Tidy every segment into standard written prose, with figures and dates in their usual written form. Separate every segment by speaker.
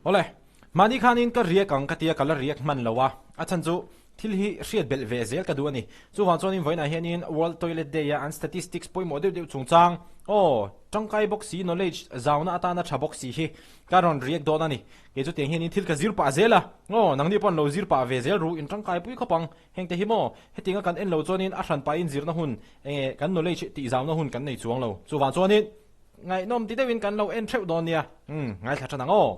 Speaker 1: Awle, mahni khanin ka riak ang ka tia ka la riak hman lo a, a chhan chu thil hi hriat belh ve zel ka duh a ni. Chuvang chuanin vawiinah hianin World Toilet Day a an statistics pawimawh deuh deuh chungchang, aw, tangkai bawk si, knowledge zauna atana tha bawk si hi ka rawn riak dawn a ni. Kei chu tiang hianin thil ka zir pah zel a, aw, nangni pawh an lo zir pah ve zel ru, in tangkai pui khawp ang. Hengte hi maw, hetianga kan en lo chuanin a hran pahin zirna hun, enge kan knowledge tih zauna hun kan nei chuang lo. Chuvang chuanin ngaihnawm ti deuhin kan lo en theuh dawn nia. Umm, ngaithla than ang aw.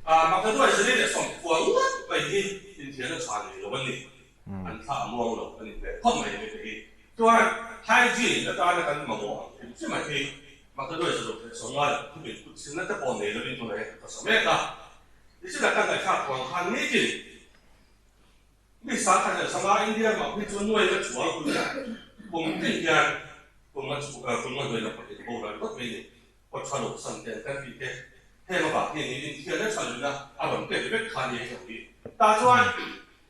Speaker 2: Makhaduai zali leh sawmkua ngawt mai hi inthian a tha nei lo a ni. An thla a muang lo a ni ve khawp mai hei hi. Chuan hygiene atana kan mamawh ang hrim hrim a hi Makhaduai zaluk leh sawmnga leh pathum in kut chhimna te pawh nei lovin tunah hian kan khawsa mek a. Nichina kan ngaihthlak vang khan nitin Mi sangkhat leh sanga India ramah phei chuan nuai ka chuang pui a, kum tin hian kum a chu kum a hnuai lam pahnih boral ringawt mai ni. Aw tha lo san te an kan tih te heng avang hian niin inthian a tha luihna a rawn pek vek kha nia hei hi. Tah chuan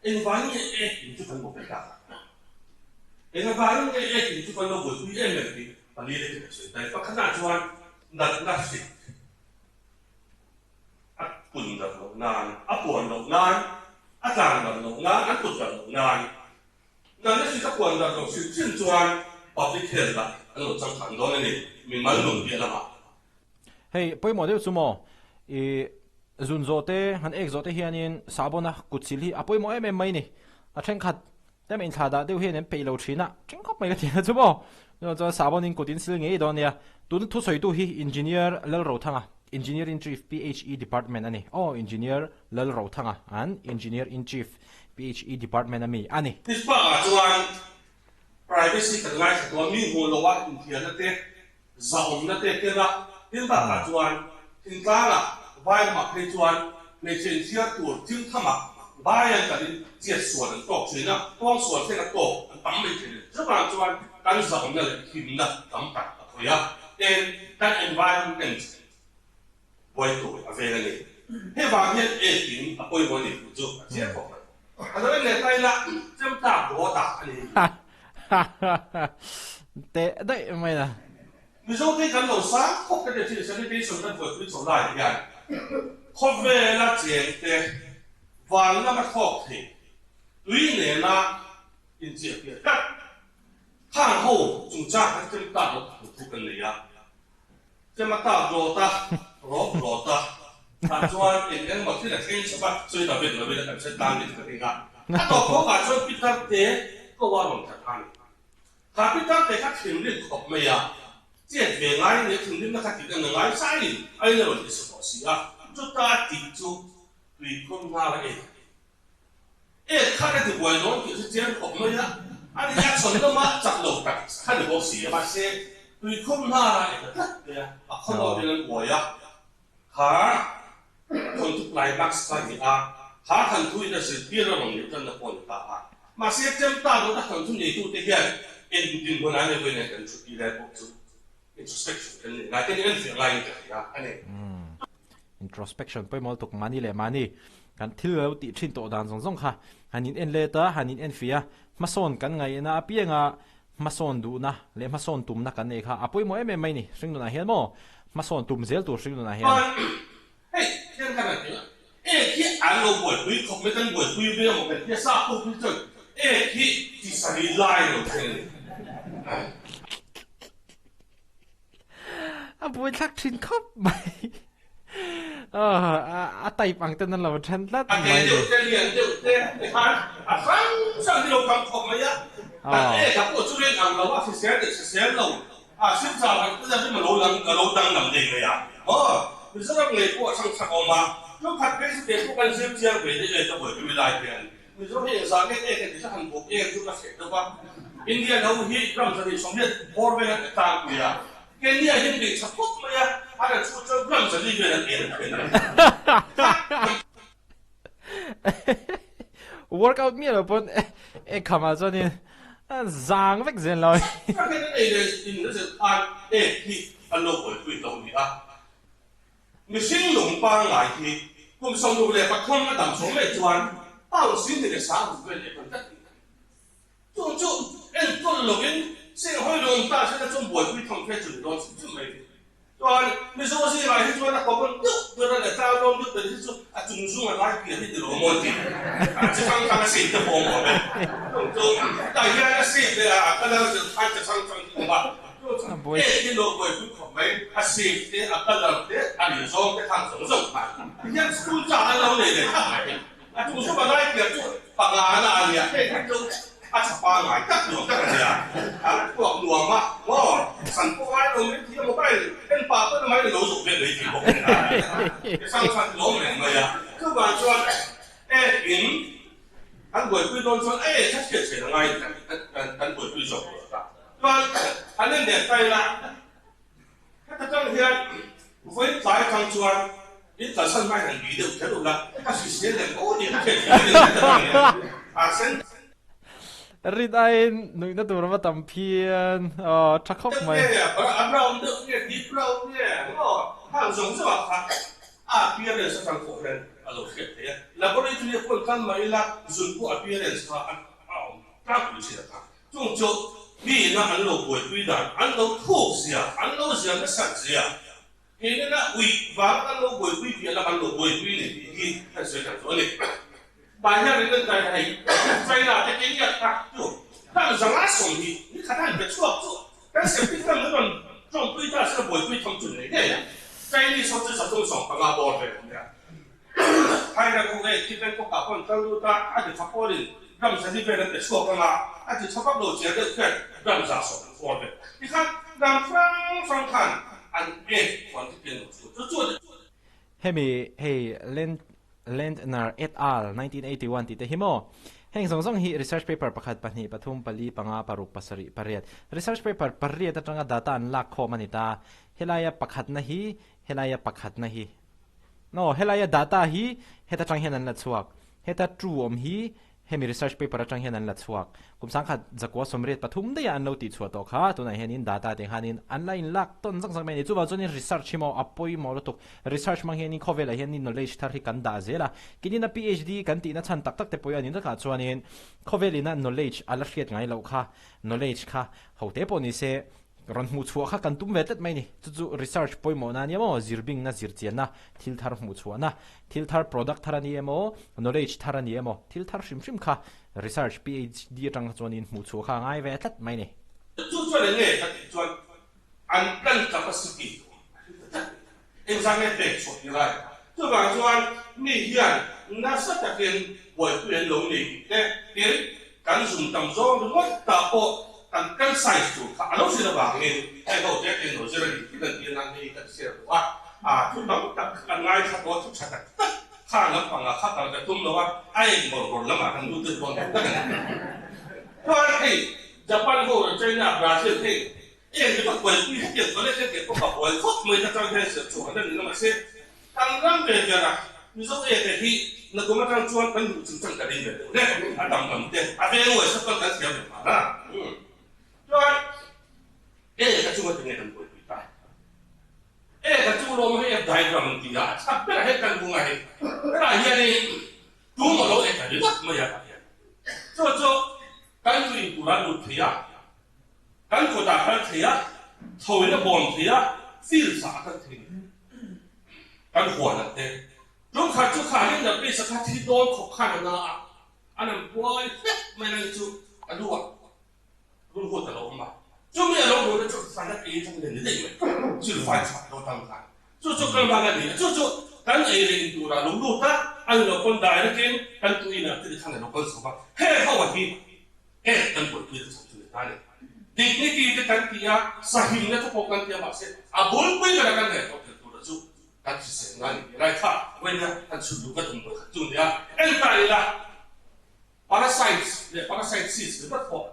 Speaker 2: engvangin nge ek in chu kan buaipui tak? Engavangin nge ek in chu kan lo buaipui em em tih pali lek in ka sawi ta. Pakhatah chuan natna hrik. A kun darh loh nan, a puan loh nan, a tlang darh loh nan, an kut darh loh nan. Nana hri ka puan darh loh hrim hrim chuan public health ah an lo changkang dawn a ni, mimal nun piah lamah.
Speaker 1: Hei pawimawh deuh chu maw, i zun zawh te, han ek zawh te hianin sahbawn a kut sil hi a pawimawh em em mai ni. A thenkhat Tlem inthlah dah deuh hian an peih lo thin a, tling khawp mai ka ti na chu maw. Chuan chuan sahbawn in kut in sil ngei dawn nia. Tuna thusawitu hi Engineer Lalrothanga, Engineer in Chief PHE Department a ni. Aw Engineer Lalrothanga an Engineer in Chief PHE Department a mi a ni.
Speaker 2: Pittsburgh ah chuan privacy kan ngaithla tawh a, mi hmuh loh a inthiarna te Zahawmna te ken a, tin bakah chuan thingtlangah vai ramah phei chuan hmeichhe inthiar tur thil thamah vai an kalin chiat sual an tawk thin a, kawng sual thleng a tawk an tam mai thin a ni. Chuvang chuan kan zahawmna leh himna tam tak a khawih a, tin kan environment buai tur a veng a ni. Hei vang hian ek in a pawimawh a ni tih chu a chiang khawp mai. A lo en leh ta ila chem tak rawt ah a ni.
Speaker 1: Teh daih mai a.
Speaker 2: Mizo te kan lo sang khawp ka ti thin sanitation kan buaipui chho lai hian khawvela cheng te van lama thlawk thei tui nena inchiah piah tlat khang ho chungchang kha chem tak rawt a thu kan nei a. Chema tak rawt a, rawp rawt a, tah chuan eng eng emaw thil a thleng chhawp a, sawi ta vek lovin a kan hre tlang deuh ta ding a. A tawp khawk ah chuan Pitar te ko a rawn that a ni. Kha Pitar te kha thinrim khawp mai a, chet ve ngai a ni a, thinrimna kha tih na ngai saiin a in a rawn ti sa tawh si a, chuta a tih chu tuikhur nghal a en. Ek kha ka ti buai dawn tih chu chiang khawp mai a, a ni a chhawn lama chak lo tak kha ni bawk si a, mahse tuikhur hnara ek a tlat mai a, a khaw dawtin an buai a, kha thawnthu climax kha a ni a, kha thanthu in a zirtir a rawn nih tanna pawh a ni ta a, mahse Chemta dawta thanthu neitute hian eng dinhmun ah nge vawiin kan thu tih lai pawh chu introspection kan nei ngai te ni en fiah ngaiin ka hria a ni.
Speaker 1: Introspection pawimawh lutuk mahni leh mahni kan thil lo tih thin tawh dan zawng zawng kha han in en let a, han in en fih a, hmasawn kan ngaihna apianga hmasawn duhna leh hmasawn tumna kan nei kha a pawimawh em em mai ni hringnunah hian maw hmasawn tum zel tur hringnunah hian.
Speaker 2: Hei hian kan han ti a, ek hi an lo buaipui khawp mai, kan buaipui ve maw kan tia sa pawh hi chuan ek hi chi sarih lai lo thleng a ni.
Speaker 1: A buaithlak thin khawp mai. A type ang ten an lo then tlat
Speaker 2: mai. A ke deuh te lian deuh te ti khan a hrang hrang hi lo tam khawp mai a. Kan ek a pawh chu rin ang lo a hrisel leh hrisel lo a hrilchau ang te hi lo lang a lo danglam dei mai a. Aw Mizoram ngei pawh a hrang hrang awm a. Chungkhat phei chu kei pawh kan zir chiang ve deuh e ka buaipui lai hian. Mizo hi engzah nge ek a ti chu han buk em chu ka hreh deuh a. India lo hi ram zahnih sawmriat bawr vel an tlangpui a, Kenya hian bei tha khawp mai a, a rawn chhuah chuan ram zali vel an en a then a.
Speaker 1: Workout miah lo pawn ek khamah chuanin zang vek zel lo.
Speaker 2: Ka hriat a nei leh in na zet khan ek hi an lo buaipui lo a ni a. Mihring lung pangngai hi kum 63 a dam chho mai chuan pound 12,000 vel leh kan tlat tih a ni. Chung chu enkawl lovin senghawi lung ta hriat a chuan buaipui tham fe chu ni dawn chim chim mai ni. Chuan Mizo zingah hi chuan a common deuh ber a leh tlang lo. chung zung a lai pian hi ti lo maw tih a chi hrang hrang a shape te pawh a awm awm e. Chung chu tah hian a shape leh a colour zir khan chi hrang hrang hi a awm a. Chung chu ek hi lo buaipui khawp mai, a shape te, a colour te, a rin zawng te khan zawng zawng khan ti hian school chah an lo nei ve thlap mai. A chung zung a lai pian chu panga na a nia, hei hi chu a tha pangai tak nuam tak a nia, a chhuak nuam a maw, san pawh ngai lo mai thei a mobile en pah pawh na mai lo zawh vel mai thei bawk a nia, ti sang chuan ti lawm reng mai a, chuvang chuan ek in kan buaipui dawn chuan a ek kha chhiat chhiat a ngai kan buaipui zawk tur a ta, chuan an en leh ta ila. Heta tang hian vawi tlai atang chuan in kalsan hmain han bih deuh kher ula, ka hrisel leh ko tih ka hriat theih a ni heta tang hian a sen.
Speaker 1: Rin aiin nuihna tur a va tam phian aw tha khawp mai.
Speaker 2: Nge a brown deuh nge deep brown nge maw hang zawng zawng ah kha a appearance atang pawh hian a lo hriat theih a, laboratory a pawn kal mah ila zun pawh appearance kha a awm tlangpui thin a kha. Chung chu miina an lo buaipui dan, an lo thuk zia, an lo zia nasat zia, keinena uih vang an lo buaipui piah lam an lo buaipui ni tih hi kan sawi tak chu a ni. Tah hian rin an kai hei China te Kenya kha chu kan zanga sawm hi ni khat a han pe chhuak chu kan septic tank an rawn tawngpui ta sela buaipui tham chu nei ngei a. Chinese ho chu 315 bawr vel an nia. Thailand ho hei khi Bangkok ah pawh an kal lut a, a ti tha pawlin ram zali vel an pe chhuak ang a, a ti tha vak lo chiah deuh khian ram za sawm an fawr ve. Tikhan ram hrang hrang khan an ek huan te pian lo chu chu chu a ni.
Speaker 1: Hemi hei Land Lentner et al. 1981 tih te hi maw? Heng zawng zawng hi research paper pakhat, pahnih, pathum, pali, panga, paruk, pasarih, pariat. Research paper pariat atanga data an lak khawm a ni ta. Helaia pakhatna hi, helaia pakhatna hi. No, helaia data hi heta tang hian an la chhuak. Heta true awm hi hemi research paper atang hian an la chhuak. Kum sangkhat zakua sawmriat pathum daih ah an lo tih chhuah tawh kha, tunah hianin data te khanin an la inlak tawn zak zak mai a ni. Chuvang chuanin research hi maw a pawimawh lutuk. Research hmang hianin khawvelah hianin knowledge thar hi kan dah zel a. Kinina PhD kan tihna chhan tak tak te pawh hi a ni takah chuanin khawvelina knowledge a la hriat ngai loh kha, knowledge kha ho te pawh ni se Rawn hmuh chhuah kha kan tum ve tlat mai ni. Chu chu research pawimawhna a ni emaw, zirbingna, zirchianna, thil thar hmuh chhuahna, thil thar product thar a ni emaw, knowledge thar a ni emaw, thil thar hrim hrim kha research PhD atang kha chuanin hmuh chhuah kha a ngai ve tlat mai ni.
Speaker 2: Chu chuan eng nge ka tih chuan an plan capacity chu a hlim ta tlat mai. Engzah nge pek chhuah tir ai? Chuvang chuan mi hian nasa takin buaipui an lo nei tih te, tin, Kan zum tam zawng ringawt ta pawh kan kan size tur kha a lo hrilh avangin hei ho te te no zir a ni tih kan tir nan hei kan share duh a, a thu tam tak kha kan ngaithla tawh a, thu tha tak tak kha lampangah kha kal ka tum lo a, a eng bawrh bawrh lamah kan lut deuh dawn tak tak a ni. Chuan hei Japan ho leh China, Brazil hei eng te ka buaipui hetiang college hetiang pawh ka buai khawp mai ta chuan hian serh chhuah an la ni lo mahse Kan ram ve ber a, Mizo e te hi nakum atang chuan kan duh chung chang ka ring ve deuh hle, a tam lam te a veng uai sat pawn kan thiam ve hman a. Chuan e ka chunga tinge kan buaipui ta? E ka chung lawm hei a diagram an ti a, a chhak berah hian kan hung a hei berah hianin tum a lo e ta ringawt mai a tah hian. Chu chu kan tui intur a lut thei a, kan kawtah kal thei a, tho in a bawm thei a, field ah a kal thei. Kan huan ang te. Tum khat chu kha hian Lapis a kha thi dawn khawp khan a na a, a nam buai hlek mai na chu a lu ah rul huat a lo awm a. Chumi a lo hmuh na chu fan a ei atang hian ni daih mai, chil fai chhuah lo atang khan. Chu chu kan vang a ni a, chu chu kan ei leh in turah lo lut a, a lo pawn direct in kan tui inah te khan a lo kal chho va, heng ho ah hi Heng kan buaipui te chhan chu ni ta ni. Dignity te kan ti a, sahimna te pawh kan ti a mahse a bulpui bera kan ngaihtuah tel tura chu kan hriselna a ni tih lai kha vawiina kan chhun duh ka tum vawi khat chu nia. En ta ila parasites leh parasite cysts ringawt pawh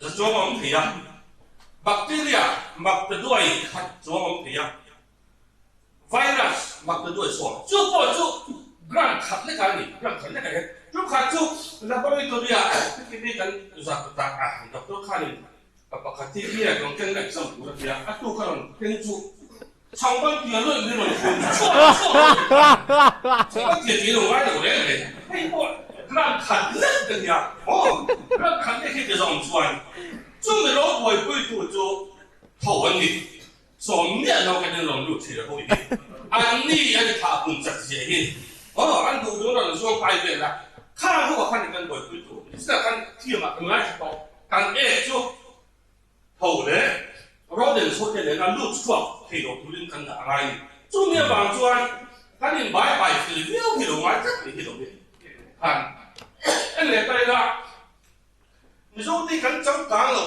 Speaker 2: za chuang a awm thei a, bacteria maktaduai khat chuang a awm thei a, Virus maktaduai sawn chu pawh chu gram khat lek a ni, gram khat lek a ni. Chu khat chu laboratory ah heti kan zah tak a, doctor khanin ka pakhat hi hi a rawn keng na exam tur a ti a, a tuk a rawn keng chu chhangban tia lawih mai rawn phun chhuak chhuak a ni ta. Chhangban tia tih lo ngai lo reng reng, hei pawh gram khat lek ka nia, aw gram khat lek hi ti zawng chuan chumi lo buaipuitu chu tho an ni. Sawm miah lo kan in rawn lut thei a ho hi. An ni an thah pun chak zia hi. Aw, an duh duh rawn zuang kai vel a, khang ho ah khan in kan buaipui tur ni zet khan team ah kan ngaithla tawh, kan ek chu tho leh rodent chho te nena lut chhuak thei lo turin kan dah a ngai ni. Chumi avang chuan kan in bai bai fel viau hi lo ngai tlat mai hi lo ni khan en leh ta ila Mizote kan changkang lo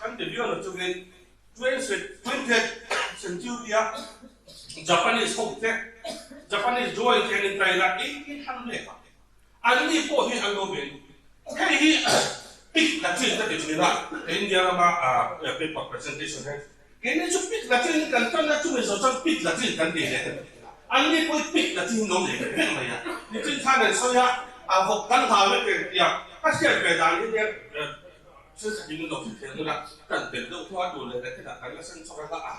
Speaker 2: kan ti viau na chungin twentieth century a Japanese ho te Japanese drawing te an in taila 1800 ah Anni pawh hi an lo ve duh. Hei hi pit latin ka ti thin a, India lama paper presentation hian keini chu pit latin kan tan a, chumi zawh chuan pit latin kan ti leh ta thin a. Anni pawh hi pit latin hi an lo nei ve vek mai a. Nitin khan an sawi a, a vawk kan hlau vek em tia ka hriat ve dan hi nia thil khat in an lo hre thei ang ula, kan tel deuh thung a, tur leh leh khetah kan la sen chawk a, a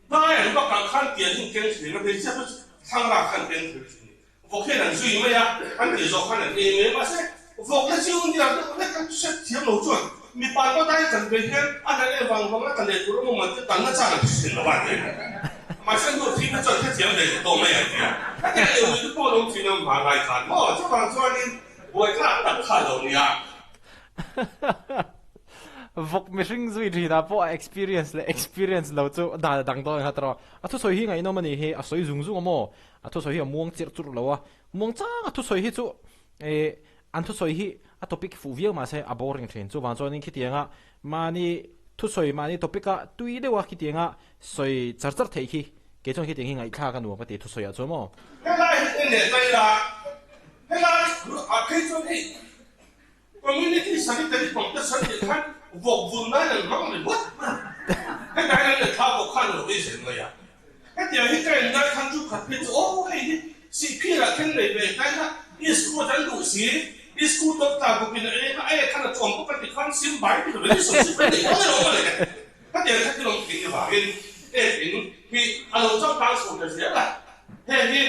Speaker 2: hnai an va kal khan tiang hi an keng thin a, hmeichhia pawh chu thlangra khan an keng thei thin. Vawk hian an zui mai a, an tih zawh khan an ei mai a, mahse vawk na chu nia deuh hlek a hriat thiam lo chuan mipa pawh dai kan ve hian a hna leh vang vang a tla leh tur emaw man te tan na chang an hre thin lo a ti. Mahse nu thing kha chuan hrethiam ve tawh mai an ti a, hetiang leh ui te pawh an awm thin a hmanlai khan maw chuvang chuanin buaithlak tak kha a lo nia.
Speaker 1: Vawk mihring zui thinah pawh a experience leh experience lo chu dan a dang dawn kha tawh. A thusawi hi ngaihnawm a nih hi, a sawi zung zung a maw? A thusawi hi a muang chirh churh lo a, muang chang a thusawi hi chu eh an thusawi hi a topic fuh viau mahse a boring thin. Chuvang chuanin khitianga mahni thusawi mahni topic a tui deuh a khitianga sawi char char theih khi kei chuan khitiang hi ngaihthlak a nuam ka ti thusawi ah chuan maw.
Speaker 2: Helai hi en leh ta ila, helai ah phei chuan hei Community sanitary protection tih khan vawk vun nan an hmang ringawt. Hetah hian an lehkha vawk khan a lo ei zel mai a. Hetiang hi ka en lai khan chu khat phei chu aw hei hi sihphirah khen nei ve kai kha i school an duh si, i school tawp tla bawkin a eng a, a khan a chuang bawk a ti khan sim bai ti lo in i sawi sim kan nei dawn emaw mawle. Hetiang kha thil awm thei avangin ek in hi a lo changkang chho ta zel a. Heng hi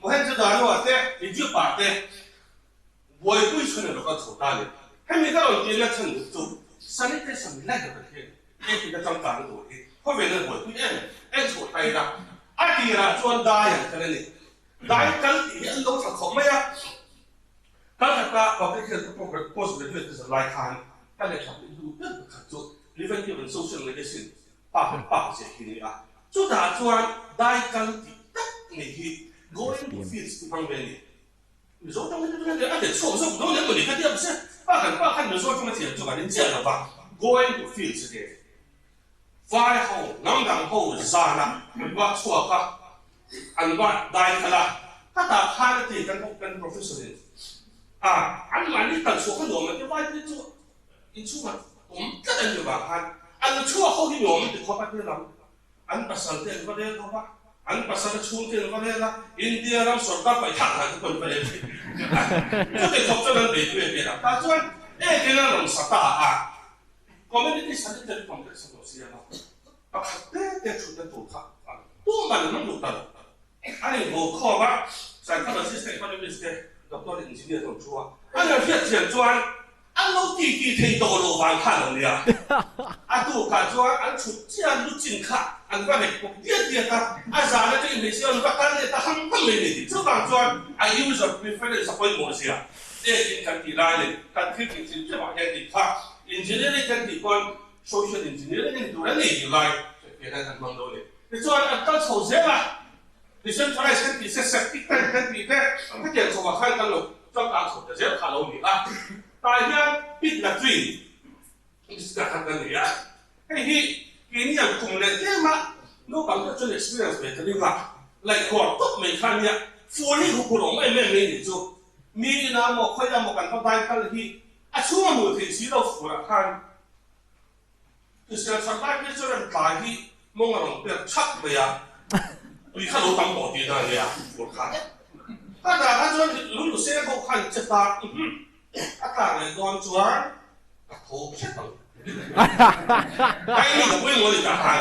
Speaker 2: Mohenjo-daro-ah te, Egypt-ah te, Buaipui chhun erawh ka chho ta a ni. Hemi ka rawn tihna chhan duh chu sanitation ladder a hian engtin a changkang tur hi khawvel a buaipui em em en chhuah ta ila a tirah chuan dai an kal a ni. Dai kal tih hi an lo tha khawp mai a. Kal khata public health post graduate ka zir lai khan ka lehkha pui duh ber pakhat chu preventive and social medicine pa pa zia hi a ni a. Chutah chuan dai kal tih tak mai hi going to fields tih hmang ve a ni. Mizo tawng hi chu heti a let chhuak zawk dawn em mawni ka ti a mahse pa kan pa khan Mizo tawng a thiam chu kan in chiah lo va, going to fields a ti. Vai ho, hnam dang ho zan a an va chhuak a, an va dai khalh a, khatah khan a ti kan kan professor in a an mahni kal chhuak a nuam an ti vai te chu inchhungah awm tlat an ni vang khan an chhuak ho hi nuam an ti khawp a ti lam. An pasal te an va rel ho a, an pasal a chhung te an va rel a, India ram sorkar paih thak dan te pawh an va rel thin. Chutih khawp chuan an beipui a tir a, tah chuan ekin a rawn sa ta a, Community Sanitary Complex a lo siam a, pakhat te te thutna tur kha tumah an hmang duh ta lo. An inhaw khawm a, psychologist te, economist te, doctor leh engineer te an thu a, an han hriat chian chuan An lo ti ti thei tawh lo vang kha lo nia. A tukah chuan an chhut chiah lu chin kha an va rek pawp diat diat a, a zan atangin hmeichhia an va kal leh ta ham ham mai ni. Chuvang chuan a user preference a pawimawh zia ekin kan tih lai leh kan thil tih chin chiahah hian tih kha engineering kan tih pawn social engineering a ni tur a ni tih lai hriatfiahna kan hmang dawn a ni. Tichuan an kal chho zel a, decentralized kan tih se, septic tank kan tih te hetiang chhoah khan kan lo Changkang chho ta zel kha lo ni a, tah hian pit latrine district khan kan nei a, hei hi keini ang kum leh tlem a naupang deuh chuan experience ve ta ring a, laihkhuar tawp mai kha nia, fur hi huphurh awm em em mai ni chu, mi inah maw khawiah maw kan va dai kal hi a chhung a hmuh theih si lo furah khan Hrisel that lai phei chuan an tlai hi mawng a rawn pek chhak mai a, tui kha lo tam tawh tihna a nia, fur kha. Ka dah kha chuan lung seng ho khan che ta, a tlak leh dawn chuan ka tho hret ang. Timing a pawimawh a ni ta khan.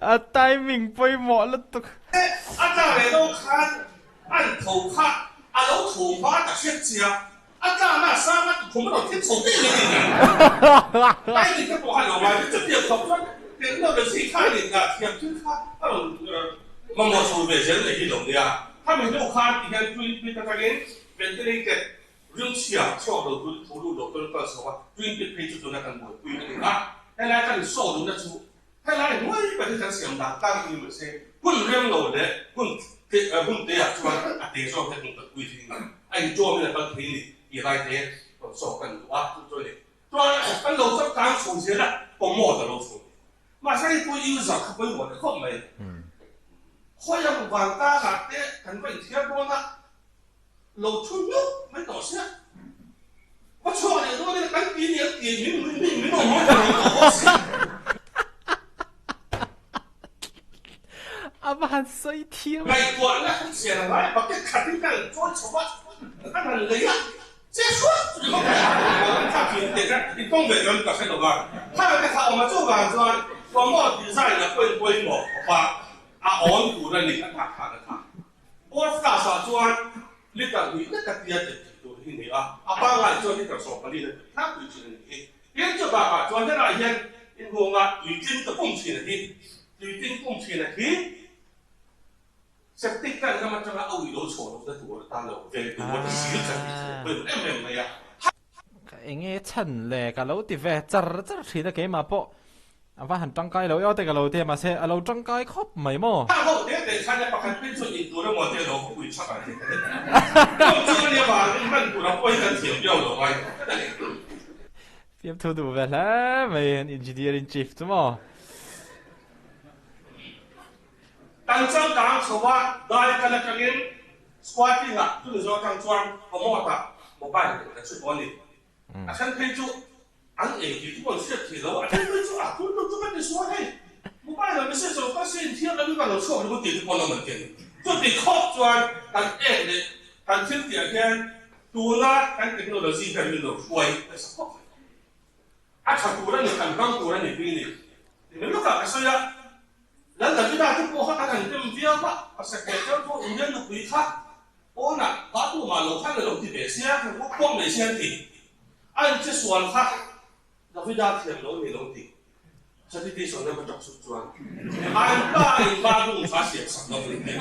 Speaker 1: A timing pawimawh lutuk.
Speaker 2: A tlak leh dawn khan an tho kha a lo tho hma ta hret chia. A tlakna a sang a, tukhum a rawn thil chho daih mai a ni. Timing te pawh kha a lo ngai ve. Chutiang khawp chuan technology kha a nih dah thiam thil kha a rawn Mamawh chho ve zel leh hi lo nia. Khami hnu khan ti hian twin pit atangin ventilated rilchhia chhuak lo turin tho lut lo turin kal chho a, twin pit phei chu tuna kan buaipui a ni a. Helai kan saw duhna chu helai hnuai ber hi kan siam dan tlang ni mahse hun rem lo leh hun hun te ah chuan a te zawk hi a hnungkalpui thei a ni. A intuamin a kal thei a ni tih lai te rawn saw kan duh a, chu chu a ni. Chuan kan lo changkang chho zel a, commode a lo chho leh. Mahse hei pawh user kha pawimawh leh khawp mai. Khawi ang vantangah te kan va inthiar dawn a, lo thu nuk mai tawh sia. Va chhuak leh dawn ila kan ti nia ti min min min awm awm lo tawh bawk si.
Speaker 1: A va han sawi thiam.
Speaker 2: Ngaihtuahna kha chian a ngai, bucket khatin ka han chawi chho a, ka han lei a. Che hruat chu ka hria a, an thlak thin teh kha in tawng ve chuan ka hre lo va, khang te kha a awm a, chuvang chuan promote design ah pawh in pawimawh khawp a, a awn tur a ni a thlak thlak a tha. Fourth class ah chuan liter hnih lek a tia teh tih tur hi ni a, a pangngai chuan liter 14 a teh thlak tui thin a ni hi. Tin chu bakah chuan helai hian inhunga tuitin ka pum thin a hi, tuitin pum thin a hi. Septic tank lam atanga a ui lo chhuah lohna tur atan lo ve tur a sil chan tih chu pawimawh em em mai a.
Speaker 1: Ka enge chhan le ka lo ti ve char char thin a keimah pawh a va han tangkai lo eo te ka lo ti a mahse a lo tangkai khawp mai maw.
Speaker 2: Hang ho te te chhan a pakhat pin chuan in tur emaw te lo va pui chhak ang che ka ti. Chung chu ania vangin hman tur a pawi kan thiam viau lo ngai tawh tlat a ni.
Speaker 1: Fiamthu duh ve hle mai an engineer in chief chu maw.
Speaker 2: Kan changkang chho a, dai kal atangin squatting ah chumi zawh atang chuan commode ah mobile leh kan hre tawh a ni. A then phei chu an ei tih chu pawh an hriat thei lo a, a then phei chu a tun lo chu ka ti sual hei, mobile ah message lo kal se inthiar lo in ka lo chhuak lo tih te pawh an awm an ti a ni. Chuti khawp chuan kan ek leh kan thil tih ah hian tuna kan technology hian min lo hruai nasa khawp mai. A tha tur a ni, kan hmang tur a ni tih ni. Ti lawkah ka sawi a. Lal Davida te pawh kha kan han tem viau a, a sakei ṭeuh chu Uriah nupui kha pawnah pa tumah lo khan a lo ti ve sia, ka kut pawk mai sia an ti. A inche sual kha Davida thiam lo ni lo ti. Sanitation lama ṭap chuk chuan an pa in ba dung kha a siam sak lo ni ti.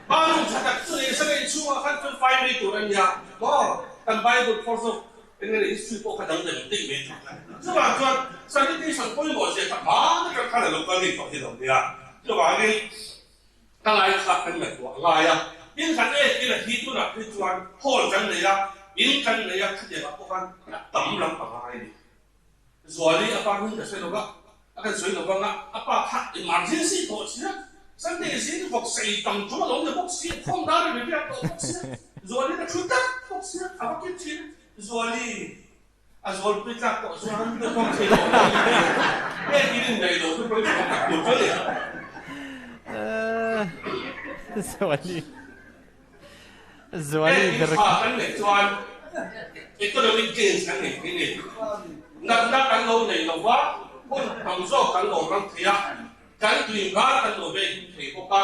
Speaker 2: Ba dung ṭha tak chu nei sakei chhungah khan fel fai mai tur a nia maw? Kan Bible phawr zawk Eng nge history pawh kha dang deuh daih mai thung a. Chuvang chuan sanitation pawimawh zia kha hma atang khan a lo kal rih tawh hi lo nia. Chuvangin ka ngaithla kan ngaihtuah a ngai a. In kan ek ila hi tunah phei chuan hall kan nei a, in kan nei a, khatiangah pawh khan a tam lam a ngai a ni. Zuali a pa hming ka hre lo va, a kan sawi lo vang a, a pa kha emergency tawh si a, Sunday zing vawk sei tam chu a lo ni bawk si, khawm dar a ri riak tawh bawk si a, Zuali a thu tlat bawk si a, a va kip thin a, Zuali a zualpui tlak tawh chuan ka kawng thei tawh lo a ni tih heng in indaih lo chu pawimawh tak tur chu a ni.
Speaker 1: Zuali Zuali
Speaker 2: Heng
Speaker 1: ber
Speaker 2: tha kan neih chuan economic gains kan nei thei ni. Natna kan lo nei lo va, hun tam zawk kan lo hmang thei a, kan tui ngar kan lo veng him thei bawk a,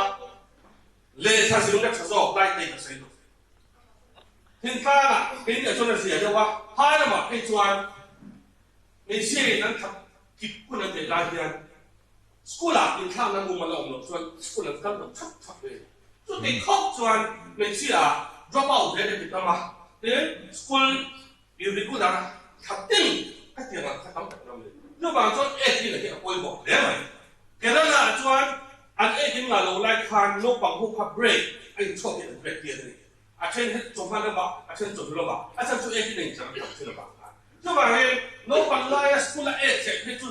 Speaker 2: lehkha zirna tha zawk lai te ka sawi lo. Thingtlangah keimah chuan a zia deuh a, phai lamah phei chuan hmeichhia in an thap kip hun an neih lai hian School ah inthlakna mumal a awm loh chuan school an kal lo thap thap ve. Chuti khawp chuan hmeichhia ah drop out ve te ti tam a, tin school irregular a thap ting khatiang ah kha tam tak ram ni. Chuvang chuan ek in a hi a pawimawh hle mai. Kerala ah chuan an ek in ngah lo lai khan naupang ho kha break a inchhuak in an break tir a ni. A then hi chawhma lamah, a then chawhnu lamah, a chhan chu ek in a inchar a tam thin avang khan. Chuvangin naupang laia school a ek theih phei chu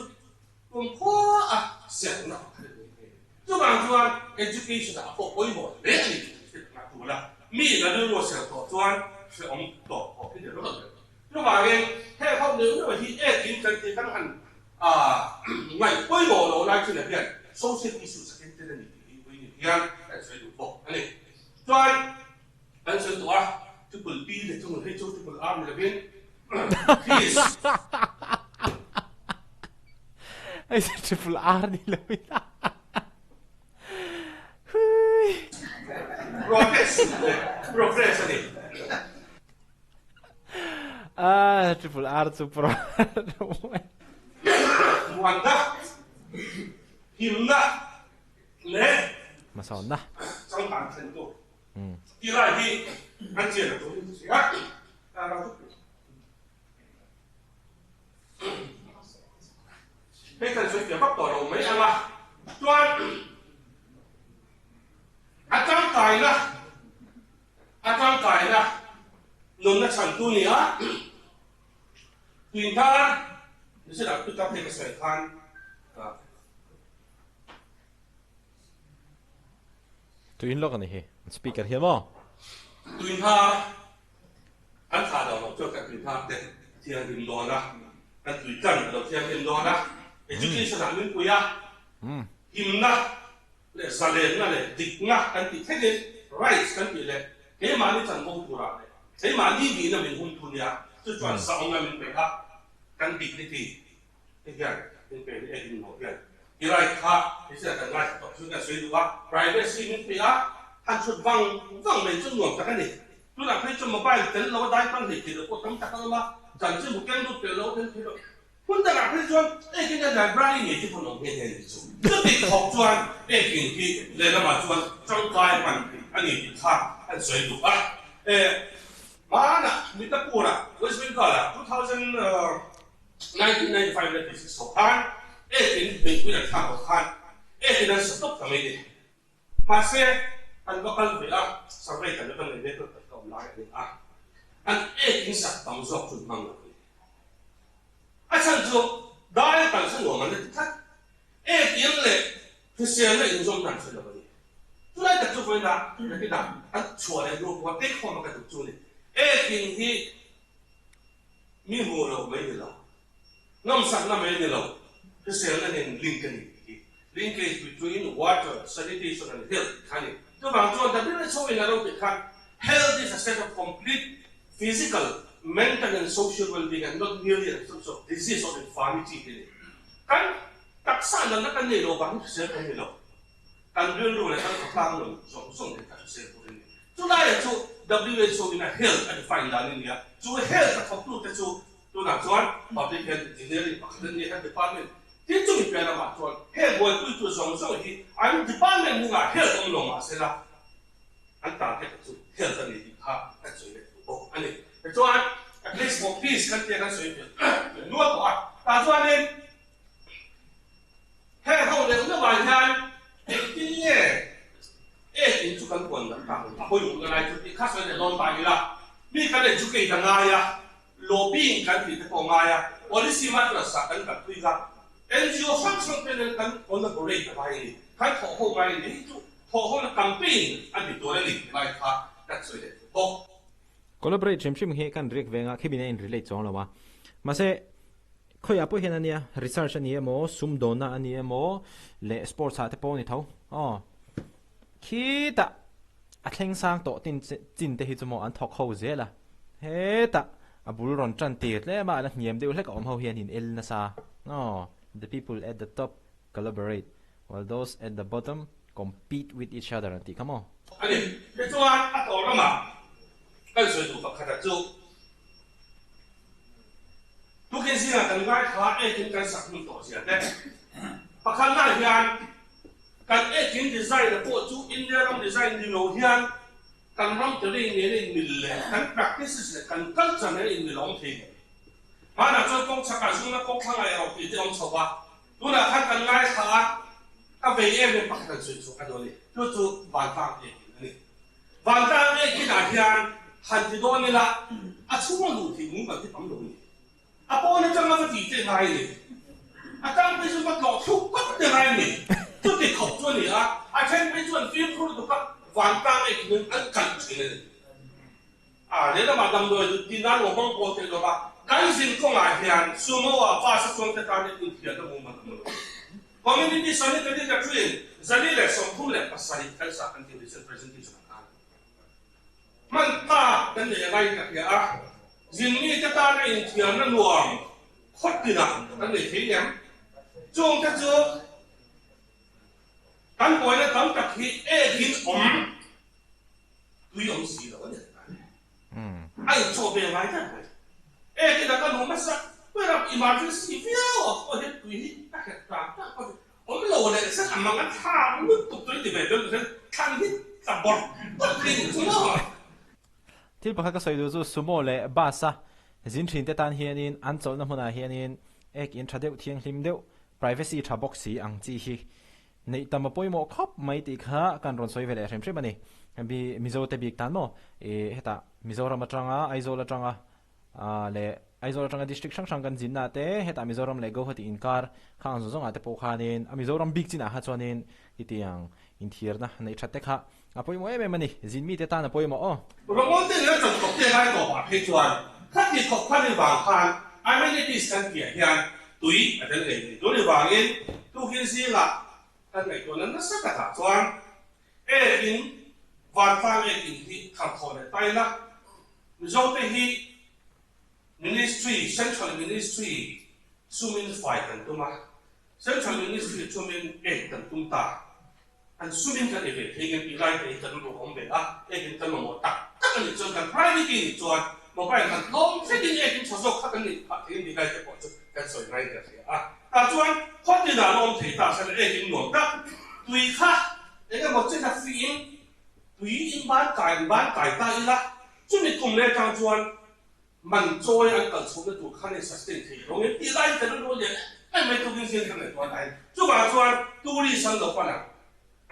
Speaker 2: Kum khua a serhna pakhat a ni nghe. Chuvang chuan education ah pawh pawimawh hle a ni tih kan hriat nghal tur a, mi la rilru a serh tawh chuan hrehawm tawh pawh hi ni rawh ber. Chuvangin heng ho neuh neuh hi ekin kan ti kan han ngaih pawimawh lo lai thinah hian social issues a keng tel a ni tih hi vawiin hian kan sawi duh bawk a ni. Chuan kan sawi tawh a, triple P leh chung hei chu triple R ni lovin Peace.
Speaker 1: Hei chu triple R ni lo in Hui.
Speaker 2: Progress leh progress a ni.
Speaker 1: Ah, triple R chu pro.
Speaker 2: Muanna, himna. Leh
Speaker 1: Hmasawnna.
Speaker 2: Changkan thlen tu ti lai hi an chian a tul in ka hria. Hei kan sawi fiah vak tawh lo mai ang a, chuan a tangkaina a tangkaina nunna chhantu ni a, tuinthar nichina pick up hei ka sawi khan
Speaker 1: Tuin lawk a ni hi, speaker hian maw?
Speaker 2: Tuinthar An thlah lo loh chuan kan tui phak te thianghlim dawn a, kan tui tlan a lo thianghlim dawn a, education ah min pui a, himna leh zalenna leh dikna kan tih thlengin rights kan tih leh keimahni chanvo turah leh keimahni nihna min hum tu nia, chu chuan zahawmna min pe a, kan dignity te hian min pe ni engin maw hian i right kha hei kan ngaithla tawh chu kan sawi duh a, privacy min pe a, han chhut vang vang mai chu nuam tak a ni. Tunah phei chuan mobile tel lo a dai pang hlei thei lo pawh tam tak a awm a, chanchinbu keng lut tel lo a tel thei lo. Hmun dangah phei chuan engtin nge library ngei chu hmun awm nghe nghe a nih chu. Chuti khawp chuan engtin hi lehlamah chuan tangkai hman theih a ni tih kha an sawi duh a. Hmanah Mitapur-ah West Bengal-ah 1995 leh 96 ho khan engtin beihpui an thlak ho khan engtin an sa tawp ta mai ni. Mahse, an va kal ve a, survey kan la nei ve tawh tak ka awm lai a ni a, an ek in sak tam zawk chu hmang lo a ni. A chhan chu dai kal kha nuam an la ti tlat, ek in leh hriselna inzawmna an hre lo a ni. Chulai tak chu vawiinah nakinah an chhuah leh hnu pawha take home a ka duh chu a ni. Ek in hi mi hmuh loh mai ni lo. Nawmsakna mai ni lo, hriselna nen link a ni tih hi. Linkage between water, sanitation and health tih kha a ni. Chuvang chuan WHO in a lo tih khan health is a set of complete physical, mental and social well-being and not merely an absence of disease or infirmity tih a ni. Kan taksa natna kan nei lo vang hi hrisel kan ni lo. Kan rilru leh kan khawtlang nun zawng zawng nen kha hrisel tur a ni. Chulaiah chu WHO in a health a define dan a ni a, chu health a thawktute chu Tunah chuan Public Health Engineering pakhat an ni a, Health Department tin chumi piah lamah chuan heng buaipuitu zawng zawng hi an department hnungah health awm lo mah sela an target a chu health a ni tih kha kan sawi leh duh bawk a ni. Tichuan a place for peace kan tia kan sawi hmel nual tawh a, tah chuanin Heng ho neuh neuh ah hian engtin nge ek in chu kan puan darh tak ang, a pawimawhna lai chu tih kha sawi leh dawn ta ila, mi kan educate a ngai a, lobbying kan tih te pawh a ngai a, policy matters ah kan kalpui kha NGO hrang hrang te nen kan collaborate a ngai a ni, kan thawh ho ngai a ni, hei chu thawh hona campaign a ni tur a ni tih lai kha kan sawi leh duh bawk.
Speaker 1: Collaborate hrim hrim hi kan riak veng a, khibin a in relate chuang lo a, mahse Khawiah pawh hian a nia, research a ni emaw, sumdawnna a ni emaw leh sports ah te pawh a ni tho. Aw. Khitah a thleng sang tawh tin chin te hi chu maw an thawk ho zel a. Hetah a bul rawn tan tir tlem a, a la hniam deuh hlek a awm ho hian in el nasa. Aw. The people at the top collaborate while those at the bottom compete with each other an tih kha maw?
Speaker 2: A ni. Tichuan a tawh ramah kan sawi duh pakhat a chu. Tukin zingah kan ngaithla ekin kan sak hmun tawh zia te. Pakhatna hian kan ekin design a pawh chu India ram design ni lo hian kan ram terrain nena inmil leh kan practices leh kan culture nena inmil a awm thei lo. Hmanah chuan kawng chhakah zungna kawng thlang ah erawh tih te awm chho va, tunah khan kan ngaithla a, ka vei em em pakhat an sawi chhuak a ni awni, chu chu vantlang ekin a ni. Vantlang ekinah hian han ti dawn ila, a chhunga luh theih mum kan ti tam lo a ni. A pawn atanga va tih te ngai a ni. A tang phei chu va tlawh thluk vak te ngai a ni. Chuti khawp chu a ni a, a then phei chuan fimkhur lutuk a vantlang ekin an kalh thin a ni. A lehlamah damdawi dut tin nan lo hmang pawl theih lova, kan zin kawngah hian sumo ah bus a chuang te tan ekin thian a mumal a lo. Community Sanitary Latrine 437 kan sa kan tih recent presentation ah khan hman ta kan nei a ngai ka hria a, zinmi te tana inthiamna nuam khawt tinah kan nei thei em? Chung te chu kan buaina tam tak hi ekin awm tui awm si lo a ni. A inchawh ve ngai tlat mai. E tina ka nu hmasa ber a emergency viau a pawh hian tui hi ka herh tlang tlang pawh awm lo leh zet a mang a thlak. thlak lutuk chu i ti ve dawn hian thlan hi tla bawrh bawrh thei ni chu maw?
Speaker 1: Thil pakhat ka sawi duh chu Sumo leh Bus a zin thin te tan hianin an chawlhna hmunah hianin ek in tha deuh thianghlim deuh privacy tha bawk si ang chi hi neih tam a pawimawh khawp mai tih kha kan rawn sawi ve leh hrim hrim a ni. Mizo te bik tan maw hetah Mizoram atanga Aizawl atanga leh Aizawl atanga district hrang hrang kan zinna te hetah Mizoram leh Guwahati inkar kha ang zawng zawngah te pawh khanin a Mizoram bik chinah kha chuanin hetiang inthiarna neih that te kha a pawimawh em em a ni. Zin mite tan a pawimawh aw.
Speaker 2: Rawngawlte leh a chawlhkawp te ngai tawpah phei chuan khati khawp khan i vang khan amenities kan tihah hian tui a tel ngei ngei tur i vangin tukin zingah kan ngaihtuahna nasa takah chuan ek in vantlang ek in hi tharthawh leh taila Mizote hi Ministry, Central Ministry sumin fai kan tum a, Central Ministry chumin ek kan tum ta. An sumin kan ei ve thei ngem tih lai te hi kan ruh awm ve a, ekin kan mamawh tak tak a nih chuan kan priority nih chuan mobile kan tlawm hlekin ekin tha zawk kha kan nih phah thei tih lai te pawh chu kan sawi ngai ka hria a. Tah chuan khaw tinah an awm thei ta sela ekin nuam tak tui kha eng emaw chen a fiin Tui in ban kai in ban kai ta ila, chumi kum leh atang chuan man chawi an kal chhohna tur khan in sustain thei lo ngei tih laiin kan rilru lian em em mai tukin zing kan ngaihtuah dahin. Chuvang chuan tourist an lo pan a,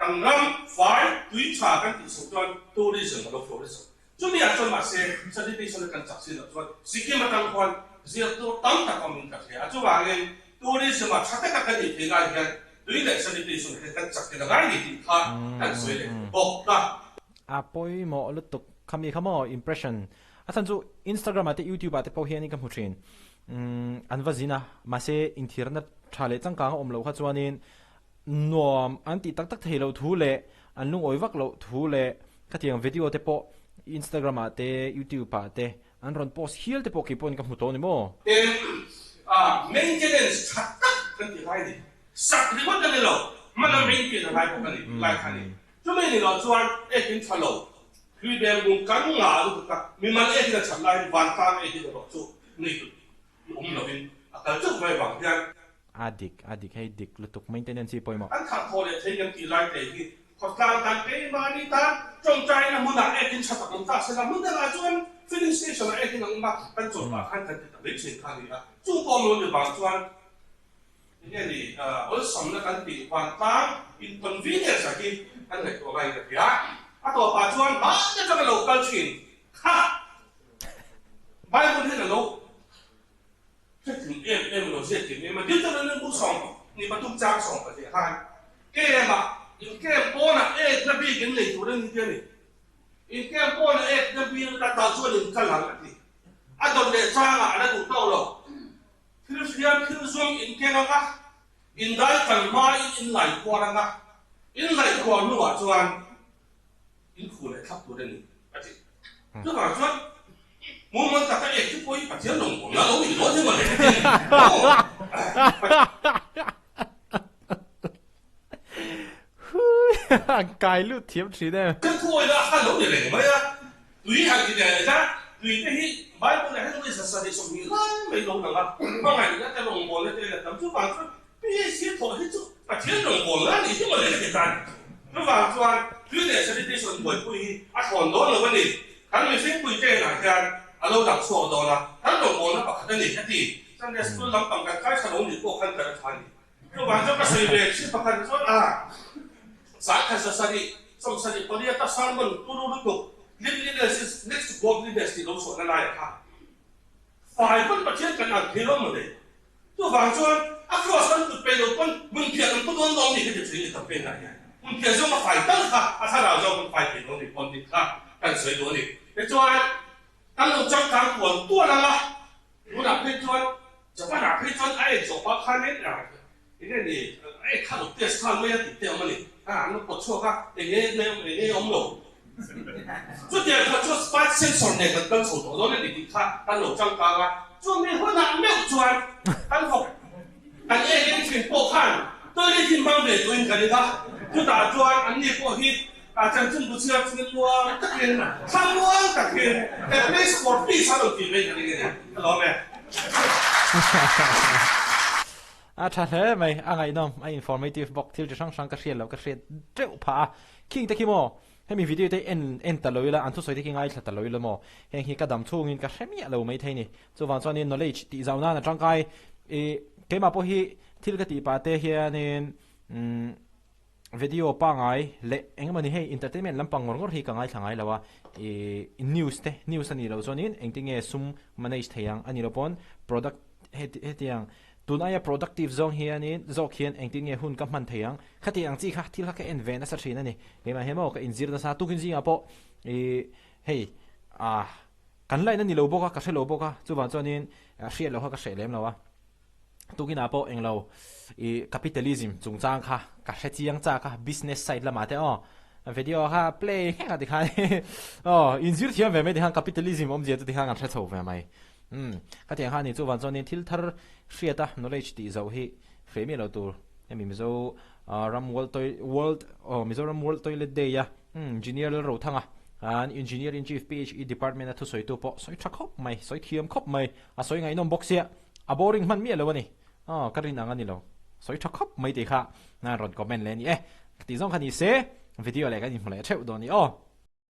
Speaker 2: kan ram fai tui tha kan tih chhoh chuan tourism a lo flourish ang. Chumi ah chuan mahse sanitation a kan chak si loh chuan Sikkim atang khuan zir tur tam tak awmin ka hria a, chuvangin Tourism ah tha taka kan inthei lai hian tui leh sanitation hi kan chak tel a ngai ni tih kha kan sawi leh bawk a.
Speaker 1: A pawimawh lutuk khami kha maw impression a chhan chu Instagram ah te YouTube ah te pawh hianin ka hmu thin umm an va zin a mahse inthirna tha leh changkang a awm loh kha chuanin nuam an tih tak tak thei loh thu leh an lungawi vak loh thu leh khatiang video te pawh Instagram ah te YouTube ah te An rawn post hial te pawh kei pawhin ka hmu tawh a ni maw?
Speaker 2: Tin, maintenance tha tak kan tih lai a ni. Sak ringawt a ni lo, hmana maintain a ngai bawk a ni tih lai kha a ni. Chumi ni loh chuan ekin tha lo, hlui beng bung kan ngah lutuk a, mimal ekin a that laiin vantlang ekin erawh chu nei tut awm lovin a kal chauh mai vang hian.
Speaker 1: A dik, a dik, hei dik lutuk maintenance hi pawimawh.
Speaker 2: An thah thaw leh thei kan tih lai te hi khawtlang tan keimahni tan tawngtaina hmunah ekin tha tak awm ta se la, hmun dangah chuan filling station ah ekin a awm a, kan chawlhpah khan kan ti ta mai thin kha a ni a. Chu pawh lo ni vang chuan enge ni awlsamna kan tih vantlang inconvenience ah hi kan ngaihtuah ngaiin ka hria. A tawpah chuan hmana tanga lo kal thin kha Bible hian a lo Hretling em em lo ziak kim em a, Deuteronomy bu sawm ni pathum chang 14 khan kem ah in kem pawnah ekna bik in nei tur a ni ti a ni. In kem pawnah ekna bik a tal chuan in kal ang a ti. A dawt leh changah a la duh tawh lo. Thil hriam thil zum in keng ang a, in dai kan hmain in lai khuar ang a, in laih khuar hnuah chuan In khu leh thlap tur a ni, a ti. Chuvang chuan mumal taka ek chu pawhin Pathian rawngbawlna lo in dawn emaw le a ti a ni.
Speaker 1: Aw! Kai lut thiam thin em.
Speaker 2: Kan thuawina a lo ni reng mai a, tui han ti leh leh a, tui te hi Bible ah hian vawi 720 lai mai lo lang a, hmangaihna te rawngbawlna te la tam. Chuvang chuan PHD thawh hi chu Pathian rawngbawlna a nih hi mawle ka ti tan. Chuvang chuan tui leh sanitation buaipui hi a thlawn dawn lo a ni. Kan mihring puite inah hian a lo lang chhuak dawn a, kan rawngbawlna pakhat a ni ka ti. Sunday school lampang kan kai tha lo nih pawh khan kan a tha a ni. Chuvang chuan ka sawi ve thin pakhat chuan a sangkhat 7 74 ta sermon turu lutuk Cleanliness is next to godliness tih lo chhuahna laiah kha fai pawn Pathian kan ang thei lo mawle. Chuvang chuan a cross kan put peih loh pawn hmunphiah kan pu dawn dawn ni heti thin i campaign ah hian hmunphiah zawng a fai tal kha a thlarau zawng kan fai thei dawn ni pawn tih kha kan sawi duh a ni. Tichuan kan lo changkang tual tual ang a, tunah phei chuan Japan ah phei chuan a en zawh pah khan eng enge ni a en kha lo test nghal mai a tih te a awm a ni. A an lo pawt chhuak a enge enge awm lo. Chutiang kha chu spike sensor nen kan kal chho tawh dawn a ni tih kha kan lo changkang a, chumi hunah meuh chuan kan vawk kan ek en thin pawh khan toilet hi hmang ve turin kan ring a, chutah chuan anni pawh hi chanchin bu chhiar chungin muang takin thlamuang takin a place for peace a rawn tih mai ka ring a ni. Ka lawm e.
Speaker 1: A tha hle mai, a ngaihnawm, a informative bawk, thil chi hrang hrang ka hriat loh ka hriat teuh phah a. Khing te khi maw, hemi video te en en ta lo ila, an thusawi te khi ngaithla ta lo ila maw, heng hi ka dam chhungin ka hre miah lo maithei ni. Chuvang chuanin knowledge tih zau nan a tangkai i keimah pawh hi thil ka tih pah te hianin umm video pangai leh eng emawni hei entertainment lampang ngawr ngawr hi ka ngaithla ngai lo a i news te news a nih loh chuanin engtin nge sum manage thei ang a nih loh pawn product heti hetiang tun aia productive zawng hianin zawk hian engtin nge hun ka hman thei ang khati ang chi kha thil kha ka en ve nasa thin a ni keimah hian maw ka inzir nasa tukin zingah pawh i hei ah Kan line a ni lo bawk a, ka hre lo bawk a, chuvang chuanin hriat loh kha ka hreh lem lo a. Tukinah pawh englo i capitalism chungchang kha ka hre chiang chak a, business side lamah te aw video kha play nghek a tikhan aw inzir thiam ve mai tikhan capitalism awmzia chu tikhan kan hre chho ve mai. Umm khatiang kha a ni, chuvang chuanin thil thar hriat a knowledge tih zoh hi hreh miah lo tur. Hemi Mizo ram World Toi World aw Mizoram World Toilet Day a Engineer Lalrothanga an Engineer in Chief PHE Department a thusawitu pawh sawi tha khawp mai, sawi thiam khawp mai, a sawi ngaihnawm bawk sia, a boring hman miah lo a ni. Aw ka rin ang a ni lo, sawi tha khawp mai tih kha rawn comment leh a ni e. Tih zawng kha ni se, video leh kan inhmu leh theuh dawn a ni aw.